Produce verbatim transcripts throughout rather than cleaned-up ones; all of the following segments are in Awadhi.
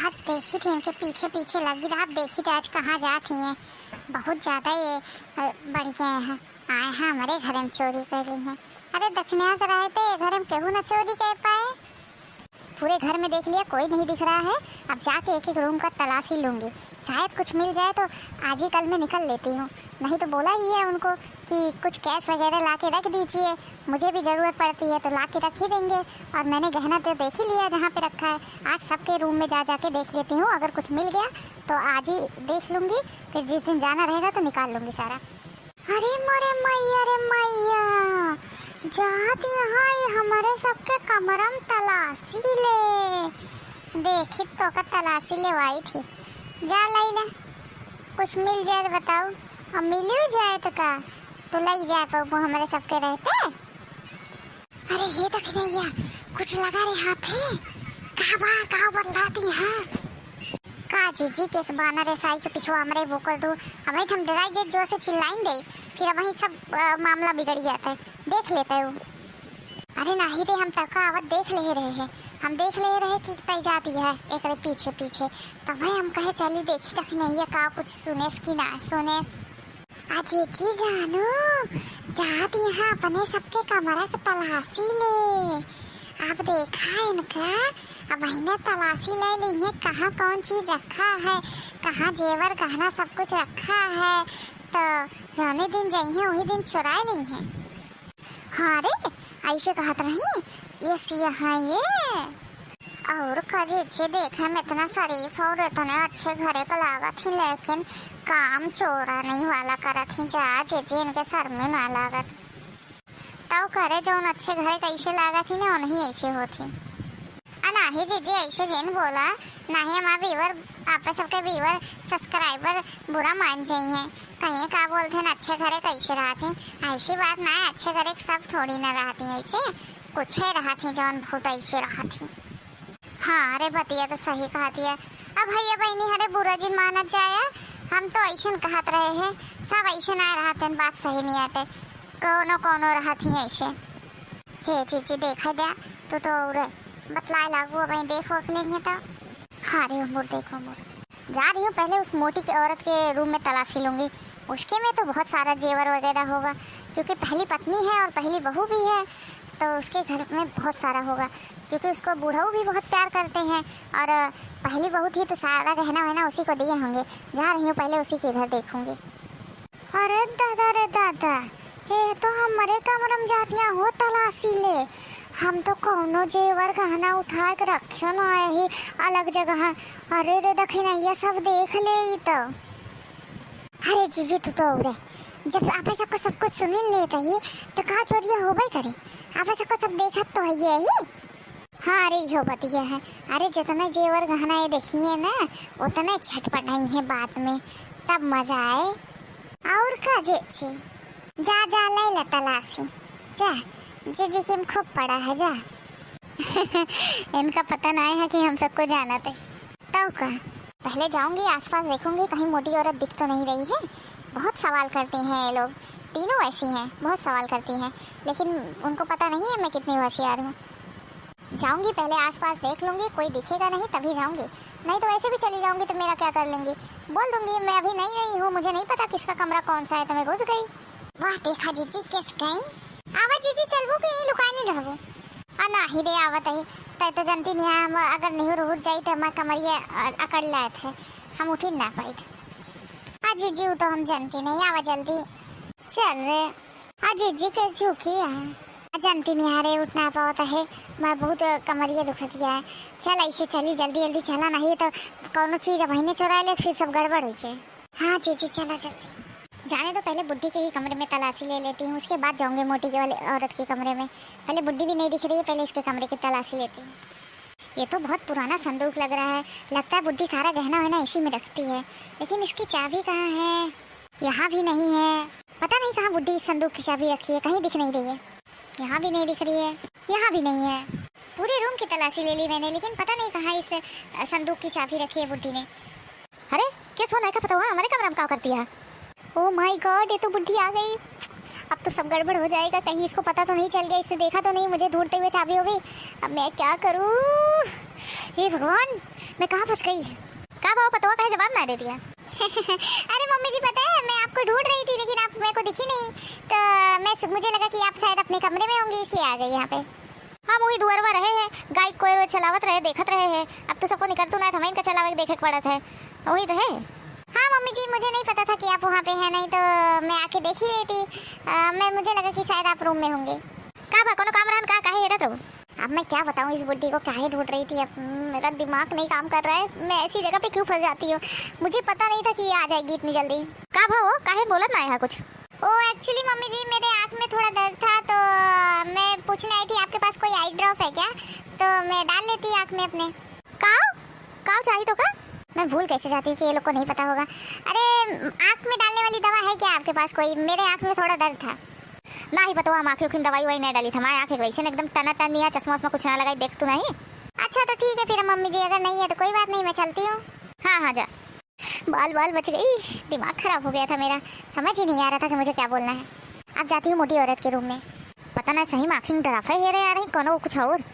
आज देखी थी इनके पीछे पीछे लगी रहा, अब देखी थी आज कहाँ जात ही हैं। बहुत ज्यादा ये, अ, बढ़ गए हैं, आए हैं हमरे घरे में चोरी कर ली हैं। अरे दखिनैया के रहते ये घरे में केहू न चोरी कर पाए। पूरे घर में देख लिया, कोई नहीं दिख रहा है। अब जाके एक एक रूम का तलाशी लूंगी, शायद कुछ मिल जाए तो आज ही कल मैं निकल लेती हूँ। नहीं तो बोला ही है उनको कि कुछ कैश वगैरह ला के रख दीजिए, मुझे भी ज़रूरत पड़ती है तो ला के रख ही देंगे। और मैंने गहना तो देख ही लिया जहाँ पे रखा है, आज सबके रूम में जा जा के देख लेती हूँ, अगर कुछ मिल गया तो आज ही देख लूँगी, फिर जिस दिन जाना रहेगा तो निकाल लूँगी सारा। अरे मोरे मैया रे मैया, जात यहाँ ये हमारे सबके कमरा में तलाशी ले। देखी तो का तलाशी लेवाई थी। जा लई ले, कुछ मिल जाए तो बताओ, और मिल भी जाए तो का, तो लई जाए पाबू हमारे सबके रहते। अरे ये दखिनैया, कुछ लगा रे हाथे। का बा, का बतलाती है? का जीजी, केस बानर है साई के पिछुआ हमरे बोकल दू। अबही हम डराई जे जोर से चिल्लाइन दे, फिर अबही सब, अ, मामला बिगड़ जाता है। देख लेते हो। अरे नाही रे, हम तका आवत देख ले रहे हैं। हम देख ले रहे कि तई जाती है एकरे पीछे पीछे। तब हम कहे चली देखी दखिनैया का कुछ सुनेस कि ना सुनेस। आ जीजी जानू, जात यहाँ अपने सबके कमरा के तलाशी ले। अब देखा इनका, अब इन्हें तलाशी ले ली है, कहाँ कौन चीज रखा है, कहाँ जेवर गहना सब कुछ रखा है, तो जौने दिन जइहे वही दिन चुराए ली है। हाँ रे, ऐसे कहत रही, ये सिया है ये। और का जीजी, देखे में इतना शरीफ और इतने अच्छे घरे के लागत ही, लेकिन काम चोरा नहीं वाला करत ही। जा जीजी, इनके शर्मे ना लागत। तौ करे जौन अच्छे घरे कैसे लागत ही ना, उन्हीं ऐसे होत ही। आ नाही जीजी, ऐसे जिन बोला, नाही हमार viewer, आप सबके viewer, subscriber बुरा मान जाई हैं। कहीं का बोलते हैं, अच्छे घरे कैसे रहते हैं? ऐसी बात ना है, अच्छे घरे सब थोड़ी ना रहती हैं ऐसे, कुछ है रहती हैं जौन बहुत ऐसे रहती हैं। हाँ, अरे बतिया तो सही कहती है। अब भैया बहनी हरे बुरा जिन मानत जाए, हम तो ऐसे कहत रहे हैं, सब ऐसे ना रहते हैं, बात सही नहीं आते, कौनो कौनो रहती हैं ऐसे। हे जीजी, देखा द्या, तू तो और बतलाए लागू, अब देखो अगले तो। हाँ रे, मुड़ देखो, मुड़। जा रही हूँ, पहले उस मोटी के औरत के रूम में तलाशी लूँगी। उसके में तो बहुत सारा जेवर वगैरह होगा, क्योंकि पहली पत्नी है और पहली बहू भी है, तो उसके घर में बहुत सारा होगा, क्योंकि उसको बूढ़ऊ भी बहुत प्यार करते हैं और पहली बहू थी, तो सारा गहना वहना उसी को दिए होंगे। जा रही हूँ, पहले उसी के इधर देखूँगी। अरे दादा रे दादा, ये तो हमरे कमरा में जातिया हो तलाशी ले। हम तो कौनो जेवर गहना उठा के रखियो ना यही अलग जगह। अरे रे दखिनैया सब देख ले ई तो। अरे जीजी तू तो रे, जब आप सबको सब कुछ सुन लेते ही तो का चोरिया होबे करे। आप सबको सब देखत तो है यही। हाँ, अरे, इहो बतिया है। अरे, जितने जेवर गहना ये देखिए ना, उतने छटपटाई है बाद में, तब मजा आए। और का जीजी, जा, जा, ले ले तलाशी, जा, जीजी किम खूब पड़ा है, जा। इनका पता नहीं है कि हम सबको जानत है। तो का, पहले जाऊंगी, आसपास देखूंगी, कहीं मोटी औरत दिख तो नहीं रही है। बहुत सवाल करती हैं ये लोग, तीनों ऐसी हैं, बहुत सवाल करती हैं, लेकिन उनको पता नहीं है मैं कितनी होशियार हूँ। जाऊंगी, पहले आसपास देख लूंगी, कोई दिखेगा नहीं तभी जाऊंगी, नहीं तो वैसे भी चली जाऊंगी तो मेरा क्या कर लेंगी। बोल दूंगी, "मैं अभी नई नई हूँ, मुझे नहीं पता किसका कमरा कौन सा है, तो मैं घुस गई।" वाह, देखा जीजी, किस गई। आवा जीजी, चलबू कि यहीं लुकाए नहीं रहबू? आ नाही रे, आवत ही, तै तो जनती नहीं है, हम अगर नहीं रुक जाई तो हमार कमरिया, अ, अकड़ लायत है, हम उठी ना पाई। आ जीजी, वो तो हम जनती नहीं, आवा जल्दी। चल रे। आ जीजी के झुकी है। आ जनती निहारे उठ ना पावत है, मैं बहुत कमरिया दुखत गया है। चल ऐसे चली, जल्दी जल्दी चला, नहीं तो कौनो चीज अब हिने चुरा ले, फिर सब गड़बड़ हो जाए। हाँ जीजी, चला जल्दी। जाने दो, पहले बुड्ढी के ही कमरे में तलाशी ले लेती हूँ, उसके बाद जाऊंगी मोटी के वाले औरत के कमरे में। पहले बुड्ढी भी नहीं दिख रही है, पहले इसके कमरे की तलाशी लेती हूँ। ये तो बहुत पुराना संदूक लग रहा है, लगता है बुड्ढी सारा गहना वहना इसी में रखती है, लेकिन इसकी चाबी कहाँ है? यहाँ भी नहीं है। पता नहीं कहाँ बुड्ढी इस संदूक की चाबी रखी है, कहीं दिख नहीं रही है। यहाँ भी नहीं दिख रही है, यहाँ भी नहीं है। पूरे रूम की तलाशी ले ली मैंने, लेकिन पता नहीं कहाँ इस, अ, संदूक की चाबी रखी है बुड्ढी ने। अरे, के सोना का पता हुआ हमारे कमरा में का करती है? Oh my God, ये तो बुड्ढी आ गई। अब तो सब गड़बड़ हो जाएगा, कहीं इसको पता तो नहीं चल गया, इसने देखा तो नहीं मुझे ढूंढते हुए चाबी हो गई। अब मैं क्या करूँ? हे भगवान, मैं कहाँ फंस गई? का भाव पतोह, काहे जवाब ना दे दिया? अरे मम्मी जी, पता है, मैं आपको ढूंढ रही थी, लेकिन आप मेरे को दिखी नहीं, तो मैं, मुझे लगा कि आप शायद अपने कमरे में होंगी, इसलिए आ गई यहाँ पे। हम वही दुअरवा रहे हैं, गाय कोयरो चलावत रहे, देखत रहे हैं। अब तो सबको निकल तो ना, हमें इनका चलावे के देखे के पड़त है, वही रहे। हाँ मम्मी जी, मुझे नहीं पता था कि आप वहाँ पे हैं, नहीं तो मैं आके देख ही लेती। अ, मैं, मुझे लगा कि शायद आप रूम में होंगे। का बा, कोनो काम रहन का, काहे हेरत रहो? अब मैं क्या बताऊँ इस बुड्ढी को, काहे ढूंढ रही थी। अब, हम्म, मेरा दिमाग नहीं काम कर रहा है, मैं ऐसी जगह पे क्यों फंस जाती हूँ। मुझे पता नहीं था कि ये आ जाएगी इतनी जल्दी। का भा हो, काहे बोलत ना है कुछ? ओ, actually मम्मी जी, मेरे आँख में थोड़ा दर्द था, तो मैं पूछने आई थी, आपके पास कोई आई ड्रॉप है क्या? तो मैं डाल लेती आँख में अपने। काव? काव चाही तो का? मैं भूल कैसे जाती हूँ कि ये लोग को नहीं पता होगा। अरे, आँख में डालने वाली दवा है क्या आपके पास कोई? मेरे आँख में थोड़ा दर्द था। नाही पतोह, हम आँखी उखी में दवाई ववाई नहीं डाली था। हमारे आँख वैसे एकदम टना टन निया, चश्मा उश्मा कुछ ना लगाई, देख तू नहीं। अच्छा तो ठीक है फिर मम्मी जी, अगर नहीं है तो कोई बात नहीं, मैं चलती हूँ। हाँ हाँ, जा। बाल बाल बच गई, दिमाग खराब हो गया था मेरा, समझ ही नहीं आ रहा था कि मुझे क्या बोलना है। अब जाती हूँ मोटी औरत के रूम में। पता ना सही में आँखी डराफे हेरे आ रही, कोनो कुछ और।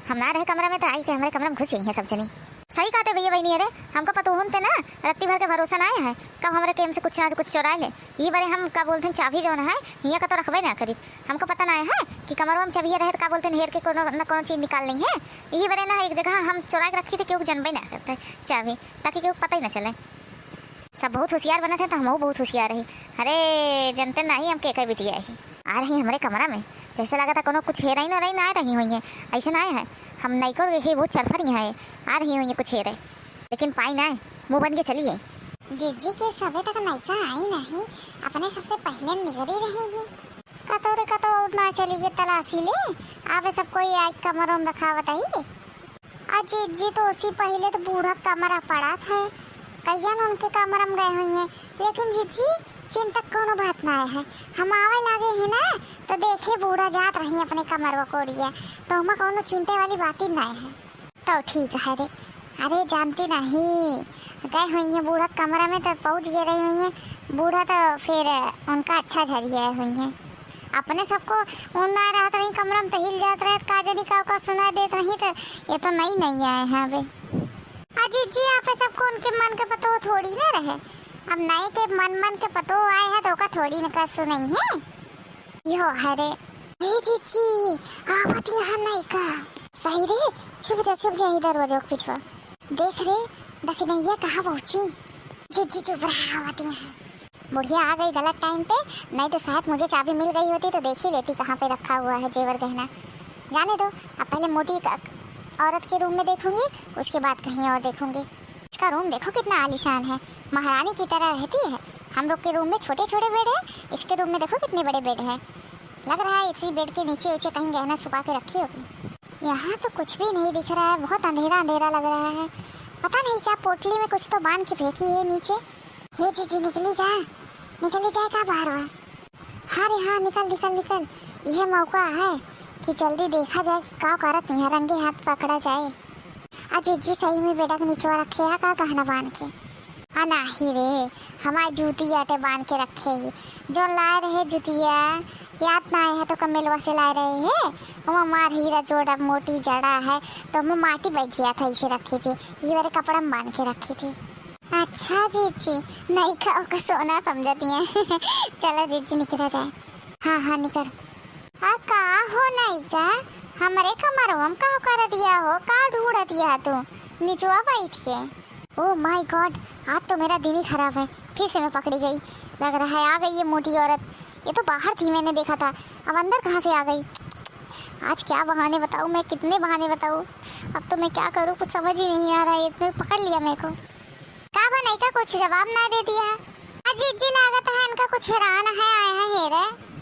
हम ना रहे कमरा में तो आई के हमारे कमरा में घुस गई हैं सब जनी। सही कहते भैया बहनी, अरे हमको पतोहन पे ना रत्ती भर के भरोसा ना आया है, कब हमारे केम से कुछ ना कुछ चुरा ले। यही बरे हम का बोलते हैं, चाबी जो ना है, हियाँ का तो रखबे ना करी। हमको पता ना है कि कमरवा में चाबी रहे तो का बोलते हैं, हेर के कोनो न कोनो चीज निकाल लेंगे। यही बरे ना एक जगह हम चुरा के रखी थी, केहू जनबे ना करते चाबी, ताकि केहू पता ही ना चले। सब बहुत होशियार बनत है तो हमहू बहुत होशियार रही। अरे जनते नाही हम केकर बिटिया ही। आ रही हमरे कमरा में, जैसे लगा था कोनो कुछ हेराइन वेराइन आ रही हुई है, ऐसे ना आए है। हम नैको देखी बहुत चरफरी है, आ रही हुई है कुछ हेरे, लेकिन पाई ना, मुँह बन के चली है। जीजी के सबे तक नैका आई नहीं, अपने सबसे पहले निकली रही है। कतो रे कतो और ना चली गए तलाशी ले, आवे सब कोई आई कमरों में रखावत आई। आ जीजी तो उसी पहले तो बूढ़ा कमरा पड़ा था, कहिया न उनके कमरा में गए हुई हैं। लेकिन जीजी चिंता कोनो बात ना है, हम आवे लागे हैं ना, तो देखे बूढ़ा जात रही अपने कमरवा कोड़िया, तो हमें कोनो चिंता वाली बात ही ना है। तो ठीक है रे। अरे जानती नहीं, गए हुई हैं बूढ़ा कमरा में, तो पहुँच गए रही हुई हैं बूढ़ा, तो फिर उनका अच्छा झरिया हुई हैं। अपने सबको उन्ना रहत रही कमरा में, तो हिल जात रहे, का जानी का, का सुना देत रही, तो ये तो नई नई आए हैं अबे। अजी जी, आप सबको उनके मन के पतो थोड़ी ना रहे, अब नए के मन मन के पतो आए हैं, तो ओका थोड़ी ना का सुनाई है। यो है रे। हे जीजी, आवत यहाँ नैका। सही रे, छुप जा, छुप जा इधर दरवाजा के पिछवा। देख रे, दखिनैया कहाँ पहुँची। जीजी चुप रहा, आवत यहाँ। बुढ़िया आ गई गलत टाइम पे, नहीं तो शायद मुझे चाबी मिल गई होती तो देख ही लेती कहाँ पे रखा हुआ है जेवर गहना। जाने दो, अब पहले मोटी क-, औरत के रूम में देखूंगी, उसके बाद कहीं और देखूंगी। इसका रूम देखो कितना आलीशान है, महारानी की तरह रहती है। हम लोग के रूम में छोटे छोटे बेड है, इसके रूम में देखो कितने बड़े बेड है। लग रहा है इसी बेड के नीचे उचे कहीं गहना छुपा के रखी होगी। यहाँ तो कुछ भी नहीं दिख रहा है, बहुत अंधेरा अंधेरा लग रहा है। पता नहीं क्या पोटली में कुछ तो बांध के फेंकी है नीचे। हे जीजी, निकली का? निकली जाए का बाहर वहाँ? हाँ रे हाँ, निकल निकल निकल, यह मौका है कि जल्दी देखा जाए कि का करत यहाँ, रंगे हाथ पकड़ा जाए। आ जीजी सही में बेडक निचवा रखे है का गहना बांध के? आ नाही रे, हमार जूती आटे बांध के रखे ही, जो लाए रहे जूतिया, याद ना आए है तो कमेलवा से लाए रहे है, वो हमार हीरा जोड़ा मोटी जड़ा है, तो हम माटी बैठिया था इसे रखी थी, ये वाले कपड़ा में बांध के रखी थी। अच्छा जीजी, नैका ओका सोना समझती हैं। चलो जीजी निकला जाए। हाँ हाँ निकल। आ का हो नैका, हमरे कमरवा में का कर दिया हो, का ढूंढ दिया तू निचवा बैठ के? Oh my God, आज तो मेरा दिन ही खराब है, फिर से मैं पकड़ी गई। लग रहा है आ गई ये मोटी औरत। ये तो बाहर थी, मैंने देखा था, अब अंदर कहाँ से आ गई? आज क्या बहाने बताऊँ मैं, कितने बहाने बताऊँ? अब तो मैं क्या करूँ, कुछ समझ ही नहीं आ रहा है, इसने पकड़ लिया मेरे को। का बा नैका, कुछ जवाब ना दे दिया है? अजी जी लागत है इनका कुछ हैरान है, आए हैं हेरे।